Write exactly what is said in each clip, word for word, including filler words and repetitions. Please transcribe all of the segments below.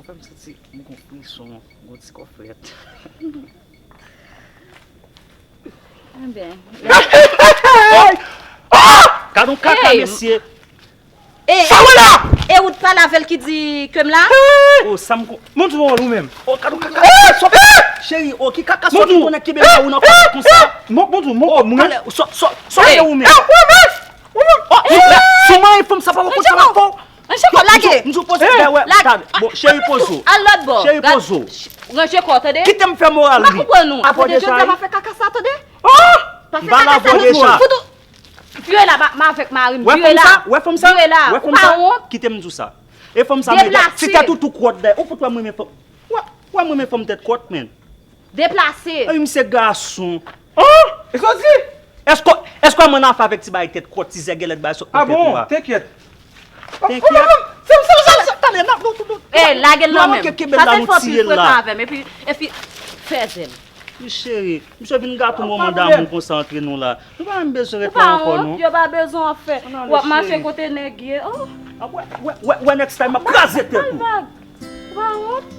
M santi m gon frison, gon ti kòfrèt. Enben. Gad yon kaka mesye. E, Sa wè la? E ou t pale avè l ki di ke m la? Oh, sa m kon. Montre w ou menm. Oh, gad yon kaka. Cheri, oh, ki kaka sòt ou konnen kenbe la ou nan kòt konsa. Montre w, montre w. Sòt, sòt, sòt ou menm. Oh, sou mwen, fanm sa pa konn sa pa fò. Ancheko, lage. M di w poze, lage. Bon, cheri pozo. Al lòt bò. Cheri pozo. Ranje kò, tande. Kite m fè moral li. M pa konprann ou. Tande, jodi a pa fè kaka sa, tande. Oh! Pa fè kaka sa, non. Fout ou. Vire la, m avèk mari m. Vire la. Wè fanm sa? Vire la. Ou pa wont? Kite m di w sa. E fanm sa, men, si tèt ou tou kwòt dèyè. Ou fout wè m renmen fanm. Wè, wè m renmen fanm tèt kwòt, men. Deplase. Ay, misye gason. Oh! E sa w di? Èske, èske w ann afè avèk ti bagay tèt kwòt, ti zègèlèt bagay sòt nan tèt ou a? Ah bon, tenkyèt. Tenkyèt. Fè m sa, fè m sa, talè, non, non, non. Eh, lage l nan men m. Sa se fò pil frekan avè m, epi, epi, fè zèl. Wi cheri, misye vin gate yon moman damou konsa antre nou la. Nou pa menm bezwen ret la ankò non. Ou pa wont, yo pa bezwen w ap fè. W ap mache kote nèg ye. Oh. Wè, wè, wè, wè next time m ap kraze tèt ou. Ou pa wont.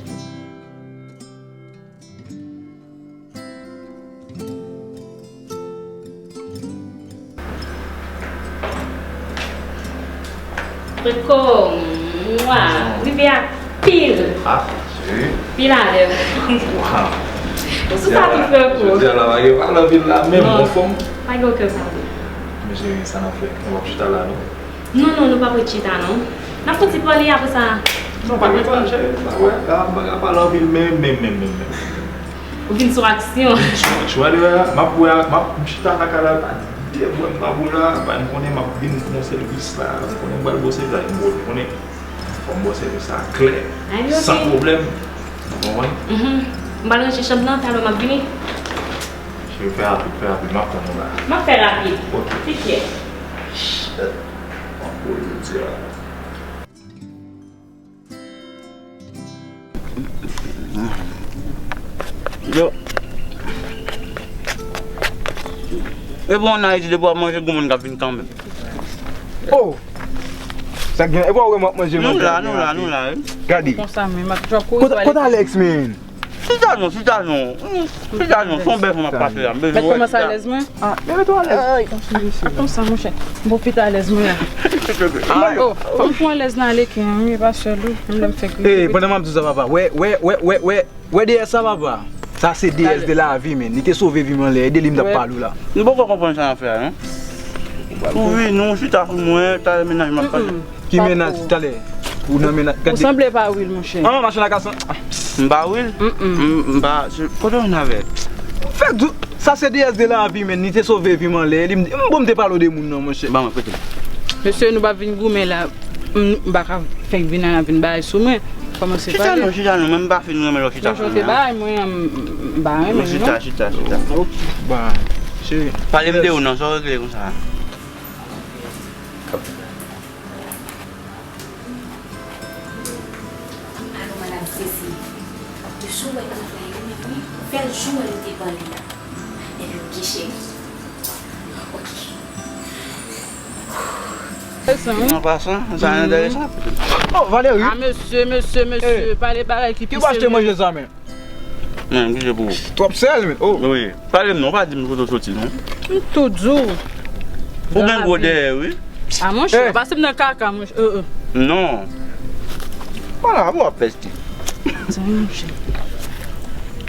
Rico, mwa, rive a pil. Ah, cheri. Pil alèz. Waw. Ou sou sa tou frè ko. Jodi a la, pa gen pale anpil la, menm, ou anfòm? Pa gen okenn pale. Men cheri, sa n ap fè? Nou p ap chita la, non? Non, non, nou p ap ret chita, non. N ap fouti pale apre sa. Non, pa gen pale, cheri. Sa wè, la, m pa ka pale anpil, men, men, men, men, men. Ou vin sou aksyon. Chwa de wè, m ap wè, m ap m chita nan kay la, pa de bwè m pa bwè la, pa m konnen m ap vin pou yon sèvis la, m konnen m pral ba w sèvis la, m konnen fò m ba w sèvis la klè, san pwoblèm. Ou konprann? M pral ranje chanm nan, talè m ap vini. Cheri, fè rapid, fè rapid, m ap tann ou la. M ap fè rapid. Ok. Pi fyè. Shit. M ap kouri jodi a. Yo. E bon, ann Ayiti, depi w ap manje, gen moun k ap vin kanmenm. Oh! Sa k gen? E pa w wè m ap manje, manje. Nou la, nou la, nou la, wi. Gade. Konsa menm, ak djòb kouri. Kote Alex, men? Chita non, chita non. Chita non, se yon bèl fwa m ap pase la. M bezwen wè. Mèt kòmanse alèz mwen. Ah, men mete w alèz. Ay, konsa, monchè. M pwofite alèz mwen an. Oh, fò m pran alèz nan ale ken, wi, e pa sèl ou. Menm lè m fè kriye. Eh, pandan m ap di w sa, papa. Wè, wè, wè, wè, wè. Wè D S sa, papa. Sa se D S de lavi, men. Li te sove vi m anlè. E de li m t ap pale w la. M poko konprann sa n ap fè a, non. Ou vini, ou chita sou mwen, talè mennaj m ap pale. Ki mennaj talè? Ou nan mennaj? Ou sanble pa Will, monchè. An, machin la ka san. M pa Will? M pa. Kote w vin avè? Fèk di w, sa se D S de lavi, men. Li te sove vi m anlè. Li m di, m bon, m te pale w de moun nan, monchè. Ban mwen, prete m. Mesye, nou p ap vin goumen la. M pa ka fèk vin la, n ap vin bay sou mwen. Kòmanse pale. Chita non, chita non, men m pa fin renmen lè w chita sou mwen. Jan w te bay mwen an, m pa renmen non. Chita, chita, chita. Ok. Bon, cheri. Pale m de ou non, sa w regle konsa. Alo, madam Cécile. Jou wè l te pran yo, men wi, bèl jou wè l te pran li a. Epi, ok, cheri. Ok. An pasan, sa enteresan. Oh, Valérie. Ah, mesye, mesye, mesye, pale bagay ki pi serye. Ki w achte manje sa, men? Mwen, ki je pou ou? Twòp sèl, men. Oh. Wi. Pale m non, pa di m kote w soti non. M tou di w. Ou gen gwo dèyè, wi. Ah, monchè, pase m nan kaka, monchè. Non. Wala, pou w ap fè sti.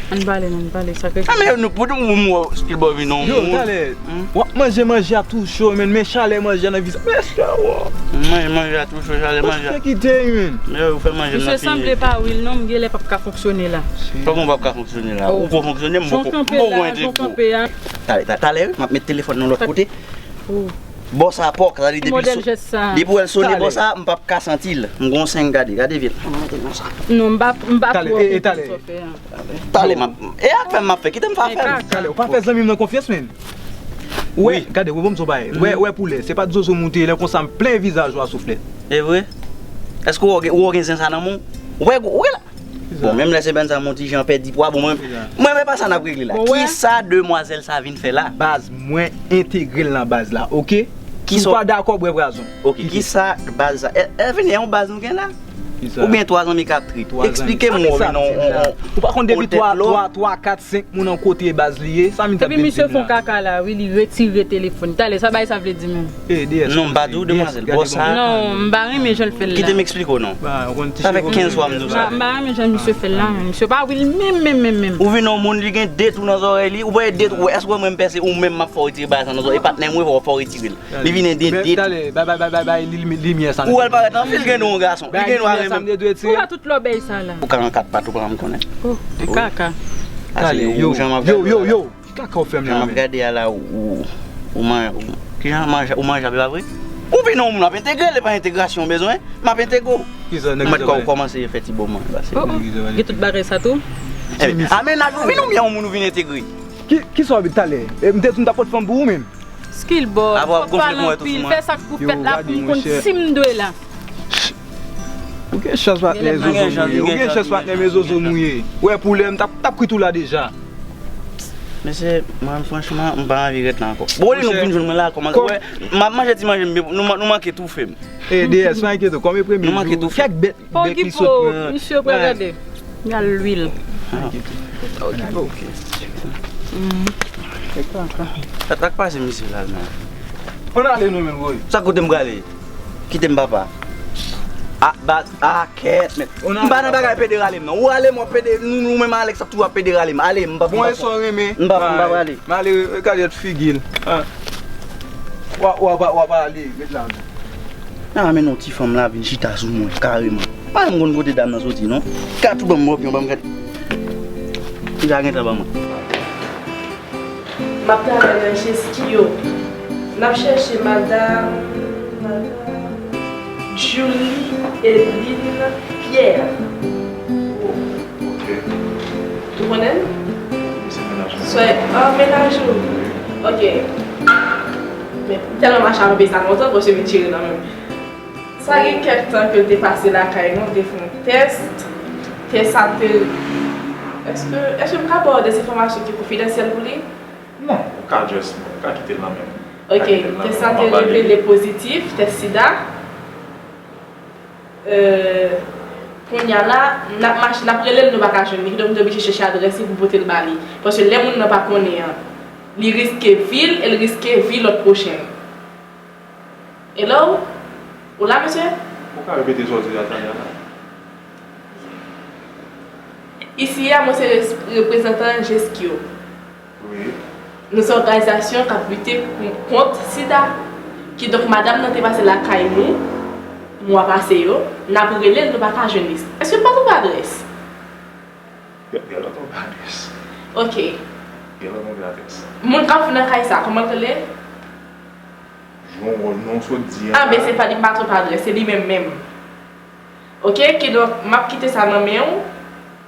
Ann pale, non, ann pale, sa ke. Ah, men nou, pou nou, ou mò, stil bò vin non. Yo, talè. W ap manje manje a tou cho, men, men chalè manje a nan vizaj. Mesye, wo. Manje manje a tou cho, chalè manje a. Ou kite, men. Men ou fè manje m nan fini. Misye sanble pa Will non, m genlè p ap ka fonksyone la. Kòman w p ap ka fonksyone la? Ou ko fonksyone, m poko, m poko entegre w. Talè, ta- talè, wi, m ap met telefòn nan lòt kote. Bò sa pòk, sa li depi l so- depi w wè l sone bò sa, m p ap ka santi l. M gon seng gade, gade vye l. Non, m pa, m pa twò konprann sa w fè a. Talè, m ap, e ak fè m ap fè, kite m fè afè m. Talè, ou pa fè zanmi m nan konfyans, men. Wè, gade, wè, bon, m di w bagay. Wè, wè, poulè, se pa t zozo m ou te ye, lè konsa m plen vizaj ou a souflèt. E vre? Èske w gen, w gen zen sa nan men w? Wè, wè la. Bon, menm lè se bèn sa, m on ti jan pèdi pwa, bon, mwen, mwen, men pa sa n ap regle la. Kisa demwazèl sa vin fè la? Baz, mwen entegre l nan baz la, oke? Si w pa dakò, bwè pwazon. Oke, kisa baz sa? E, e, vini, e yon baz nou gen la? Oubyen twa zanmi k ap trip. Eksplike m, ou vin on, on, on, ou pa konn depi twa, twa, twa, kat, senk moun an kote baz li ye, sa m t ap vin di m la. Epi misye fon kaka la, wi, li retire telefòn. Talè, sa bay sa vle di menm. Non, m pa di w demwazèl, bò sa. Non, m pa renmen jan l fè l la. Kite m eksplike w non. Sa fè kenz fwa m di w sa. M pa renmen jan misye fè l la menm. Misye pa wi l menm, menm, menm, menm. Ou vin on moun, li gen de twou nan zòrèy li, ou pa wè de twou, èske w wè mwen m pèse ou menm m ap fè w retire bagay sa nan zòrèy, e patnè m wi fò w fè w retire l. Li vin en de de twou. Talè, bay, bay, bay, bay, bay li limyè sa. Ou wè l parèt anpil gen nou yon gason. Li gen nou a renmen. Ou wè tout lòbèy sa la. Ou ka an kat pat ou pa janm konnen. Oh, e kaka. Talè, yo, yo, yo, yo. Ki kaka w fè m la menm? Jan m ap gade a la, ou, ou, ou man-, ou, kijan manje, ou manjab, e pa vre? Ou vin yon moun ap entegre l, e pa entegrasyon w bezwen, m ap entegre w. Kisa nèg sa bay? Ou mèt kòmanse fè ti bon manje, pase. Oh, oh. Gen tout bagay sa tou? Ebyen, a mennaj ou vin oubyen yon moun ou vin entegre? Ki, kisa w ap di talè? E, m te di m t ap pot fanm pou ou menm. Skill bò, fò pale anpil, fè sa k pou fèt la pou m konn si m dwe la. Ou gen chans patnè, zozo nou ye. Ou gen chans patnè, men zozo nou ye. Ou wè pou lè m t ap, t ap kwit ou la deja. Mesye, mwen franchman, m pa anvi ret la ankò. Bon, olye nou vin jwenn mwen la, kòman, wè, m ap manje ti manje m, nou, nou manke toufe m. E, D S, pa enkyete w, kòm e premye jou, kèk bèt, bèt li sot nan. Misye pral gade. Y a lwil. Sa k pase misye la menm? Ann ale nou menm, woy. Sa kote m prale? Kite m papa. A, ba, a, kèt, men. M pa nan bagay pede rale m, non. Ou rale m, w ap pede, nou, nou menm Alex ap toujou ap pede rale m. Ale, m pa, m pa, m pa prale. M ale, gade figi l. W a, w a, w a, w a ale, met la, non. Nan ramenn yon ti fanm la vin chita sou mwen, kareman. Pa janm konn kote dam nan soti, non. Kat ou ban m mòpyon, ban m gade. Li pa gentan ban mwen. M ap travay nan Jeskio. N ap chèche madanm, madanm Julie Eline Pierre. Ok. Ou konnen l? Wi, se mennaj mwen. Sè, ah, mennaj ou? Ok. Men, m tèlman mache avè l sa lontan, paske m vin tire nan men m. Sa gen kèk tan ke l te pase lakay nou, l te fè yon tès. Tès sa te, èske, èske m ka ba w de enfòmasyon ki konfidansyèl pou li? Non, ou ka just, ou ka kite l nan men m. Ok, tès sa te revele pozitif, tès sida. Euh, kounye a la, n ap mache, n ap rele l, nou pa ka jwenn li. Kidonk, nou te oblije chèche adrès li pou pote l ba li. Paske lè moun nan pa konnen an, li riske vi l e l riske vi lòt pwochen l. Hello? Ou la, mesye? Ou ka repete sa w di la talè a la? Isi a, mwen se res-, reprezantan Jeskio. Wi. Nou se òganizasyon k ap lite pou kont sida. Kidonk, madanm nan te pase lakay nou, mwa pase yo, n ap rele l, nou pa ka jwenn li. Èske m pa twonpe adrès? Gen, gen lè w twonpe adrès. Ok. Gen lè w twonpe adrès. Moun k ap viv nan kay sa, kòman l rele? Jan w, non w sot di an la. Ah, men se pa li, m pa twonpe adrès, se li menm menm. Ok, kidonk, m ap kite sa nan men w.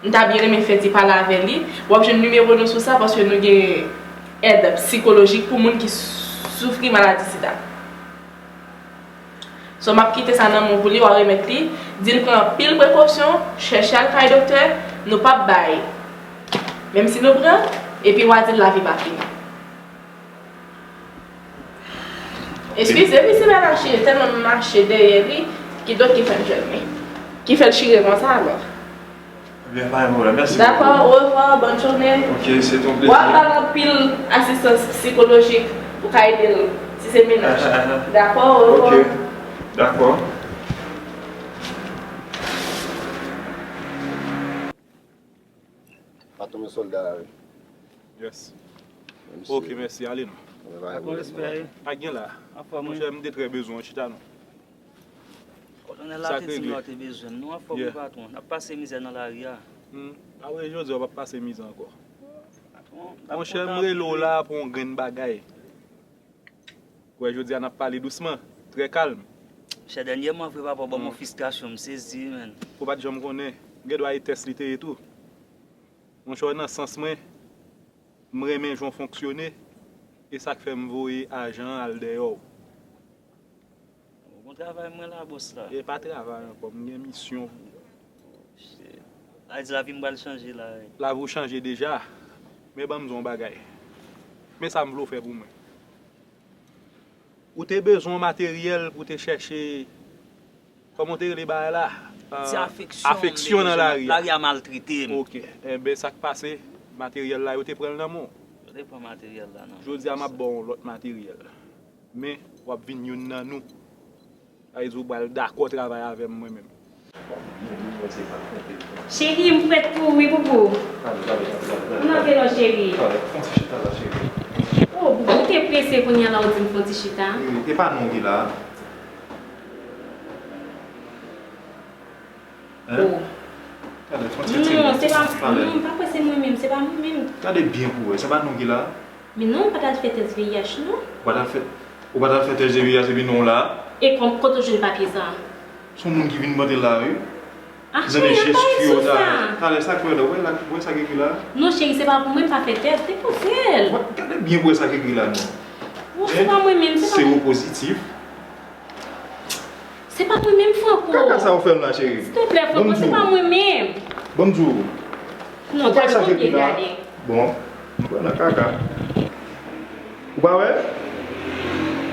M ta byen renmen fè ti pale avè li. W ap jwenn nimewo nou sou sa paske nou gen èd sikolojik pou moun ki soufri maladi sida. So, m ap kite sa nan men w pou li, w a remèt li. Di l pran anpil prekosyon, chèche al kay doktè, nou p ap bay. Menm si nou pran, epi w a di l lavi pa fini. Eskize, misye pa mache, tèlman m mache dèyè li, kidonk ki fè l jwenn li. Ki fè l chire konsa alò. Ebyen, pa gen pwoblèm, mèsi bokou. Dakò, orevwa, bòn jounen. Ok, se te yon plezi. W a ba l anpil asistans sikolojik pou ka ede l, si se mennaj. Dakò, orevwa. Ok, dakò. Pa tonbe sòlda la, wi. Yes. Ok, mèsi, ale non. Pa gen la. Monchè, m te trè bezwen w, chita non. Kolonèl la te di m yo te bezwen m. Nou anfòm wi patwon. N ap pase mizè nan lari a. Hmm. Apre jodi a, w p ap pase mizè ankò. Patwon, m ap kontan anpil wi. Monchè, m rele w la pou yon grenn bagay. Wè, jodi a n ap pale dousman, trè kalm. Chè, dènyèman vre papa, w ban m yon fristrasyon, m sezi, menn. Ou pa t janm konnen, gen dwa e tès li te ye tou. Monchè, w nan sans mwen, m renmen jan w fonksyone, e sa k fè m voye ajan an al dèyè w. Bon travay mwen la, bòs la. E pa travay ankò, m gen misyon pou ou. Shit. Sa vle di lavi m pral chanje la, wi. Lavi w chanje deja, men ban m di w yon bagay. Men sa m vle w fè pou mwen. Ou te bezwen yon materyèl pou w te chèche, kòman w te rele bagay la? Ti afeksyon, afeksyon nan lari a. Lari a maltrete m. Ok. Enben, sa k pase, materyèl la, yo te pran l nan men w. Yo te pran materyèl la nan men m. Jodi a, m ap ba w yon lòt materyèl. Men, w ap vin youn nan nou. Sa vle di ou pral dakò travay avè m, mwen menm. Cheri, m prèt pou ou wi, boubou. M antre non, cheri. Oh, boubou, ou te prese kounye a la, ou di m fè yon ti chita. E pa non ki la. Hein? Oh. Gade, fè yon ti... Non, se pa, non, m pa kwè se mwen menm, se pa mwen menm. Gade byen pou wè, se pa nou ki la? Men non, m pa t al fè tès V I H, non. Ou pa t al fè, ou pa t al fè tès V I H epi non w la? E kòm, kote w jwenn papye sa a? Se yon moun ki vin pote l la, wi. Ah, cheri, m pa ret sou sa. Talè, sa k wè la? Ou wè la, ou wè sa k ekri la? Non, cheri, se pa pou mwen, m pa fè tès, depoze l. Gade byen pou wè sa k ekri la, non. Non, se pa mwen menm, se pa mwen. Sewopozitif. Se pa mwen menm, Franco. Kaka sa ou fè m la, cheri? Silteplè, Franco, se pa mwen menm. Ban m di w. Non, gade, gade. Bon, m pran nan kaka. Ou pa wè?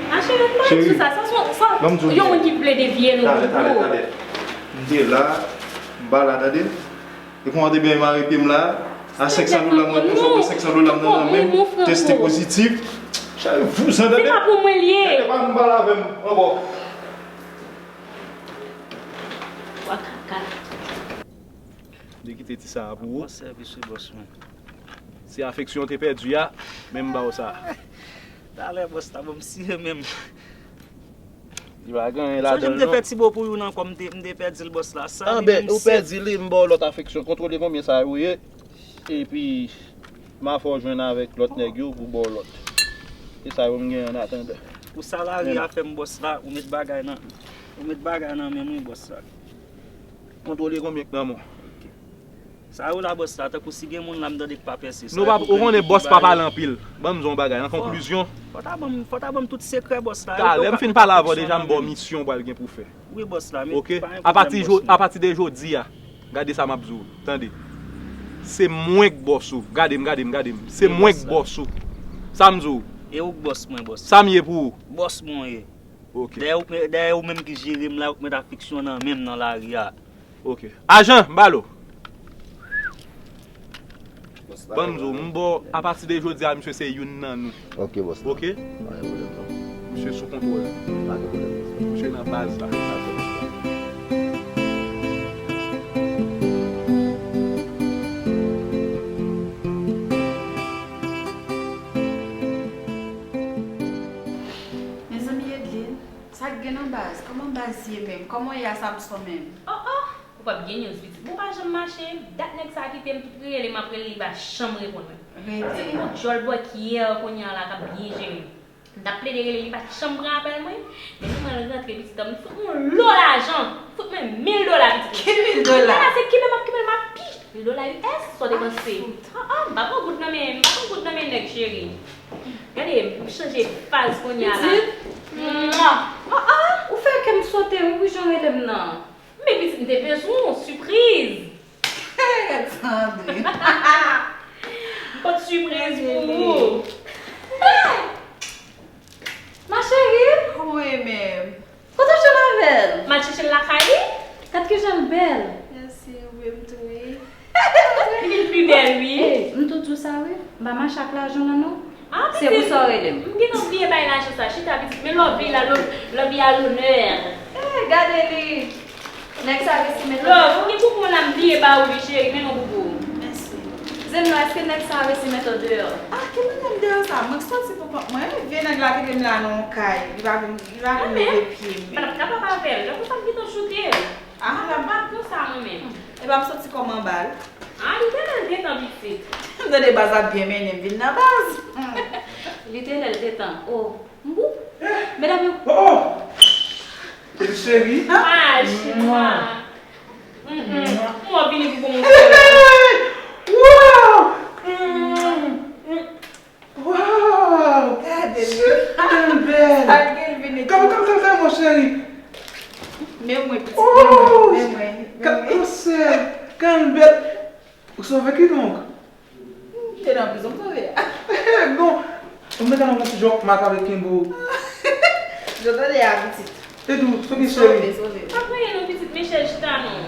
Ah, cheri, m pa sou sa. Sa, sa, sa, yon moun ki vle devye nou. Talè, talè, talè. M te la, m pa la, tande. E kòman w te byen mare pye m la? A senk san dola, mwen te sove senk san dola m nan nan men m, teste pozitif. Cheri, vouzan, tande. Se pa pou mwen l ye. Gade, pa vin pale avè m ankò. Wa kaka. Li kite ti sa a pou ou. Bon sèvis wi, bòs mwen. Se afeksyon w te pèdi a, men m ba w sa. Talè, bòs la ban m siye men m. Li pa gen anyen ladan l non. Sonje m te fè ti bo pou youn ankò, m te, m te pèdi l, bòs la. Sa li menm sèt. Anben, ou pèdi li, m ba w lòt afeksyon. Kontwole konbyen sa yo ye. Epi, m a fè w jwenn avèk lòt nèg yo pou ba w lòt. Se sa yo m gen an atandan. Pou sa lari a fè m, bòs la, ou met bagay nan, ou met bagay nan men m wi, bòs la. Kontwole konbyen k nan men w. Sa yo la, bòs la, tankou si gen moun la m tande k pa pèse. Nou pa, ou konnen bòs pa pale anpil. Ban m di w yon bagay, an konklizyon. Fò ta ban m, fò ta ban m tout sekrè, bòs la. Talè m fin pale avè w deja, m ba w misyon w pral gen pou fè. Wi, bòs la, men pa gen pwoblèm, bòs mwen. Apati de jodi a, gade sa m ap di w, tande. Se mwen k bòs ou. Gade m, gade m, gade m. Se mwen k bòs ou. Sa m di w? E ou k bòs mwen, bòs. Sa m ye pou ou? Bòs mwen w ye. Ok. Dayè ou, dayè ou menm ki jere m la, ou k met afeksyon nan men m nan lari a. Ok. Ajan, m ba l ou. Ban m di w, m ba w, apati de jodi a, misye se youn nan nou. Ok, bòs la. Ok? Pa gen pwoblèm, non. Misye sou kontwòl. Pa gen pwoblèm, bòs la. Misye nan baz la. Dakò, bòs la. Mezanmi, Edline, sa k gen nan baz? Kòman baz ye menm? Kòman w ye a, Samson menm? Oh, oh! Ou p ap gen news, pitit. Bon, pa janm mache. Dat nèg sa a kite m, tout rele m ap rele, li pa janm reponn mwen. Rete. Paske m gon djòl bòkyè kounye a la k ap byen jere m. M t ap plede rele, li pa t janm pran apèl mwen. Depi mwen rantre, pitit, m fout mwen yon lo lajan. Fout mwen mil dola, pitit. Ki mil dola? Mil dola, se kenbe m ap kenbe l, m ap pi. Mil dola U S, sa w te panse? Ah, ah, m pa pran goud nan men, m pa pran goud nan men nèg, cheri. Gade, m chanje faz kounye a la. Pitit. Mwa. Ah, ah, ou fè kè m sote, wi, pou jan w rele m nan. Men pitit, m te bezwen w, sipriz. Gad sa, Andre. M pot sipriz pou ou. Ma chérie. Wi, men. Kote w jwenn avè l? M al chèche l lakay li. Gad kijan l bèl. Mèsi, wi, m tou wi. Li vin pi bèl, wi. Ey, m tou di w sa, wi. M pa mache ak lajan w la, non. Ah, pitit. Se pou sa w rele m. M gentan bliye bay lajan sa. Chita, pitit. Men love la, love, love a lonè. Eh, gade li. Nèg sa resi met w deyò. Love, ou gen poupou la, m bliye ba ou li, cheri. Men non poupou. Mèsi. Di m non, èske nèg sa resi met w deyò? Ah, ki manyè m deyò sa? Mwen k soti pou kont mwen, wi. Vye nèg la kite m la nan yon kay. Li pa vin, li pa vin leve pye m. Ah, men, m pa t ap kapab avè l. Lè konsa m gentan choute l. Ah. M pa t ap kapab konsa, mwen menm. Epa m soti kòman ba l? Ah, li te nan detan, pitit. M tande baz ap byen mennen m vin nan baz. Li te lè l detan. Oh, m gou. Medam yo. Oh, oh. Pitit cheri. Mwa, cheri. Mwa. Mm, mm. Mwa vini pou bon. Hey! Wow! Mm, mm. Wow! Gade li. Tèlman bèl. Sa l gen vini. Kòman, kòman, kòman, kòman, cheri? Men mwen, pitit, men mwen, men mwen, men mwen. Ka-, kòman, kòman bèl. Ou sove kidonk? M te nan prizon, m sove a. Non. Ou mete nan yon ti jòk mak avèk kenbo. Jòk tande a, pitit. E tou, sove, cheri. Sove, sove. Pa plenyen non, pitit, men chèz chita non.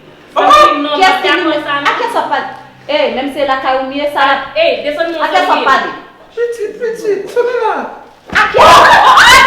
Fanmi non, kiyès ki limit? A kiyès w ap pale? Ey, menm se lakay ou m ye, sa. Ey, desann non. A kiyès w ap pale? Pitit, pitit, tounen la. A kiyès?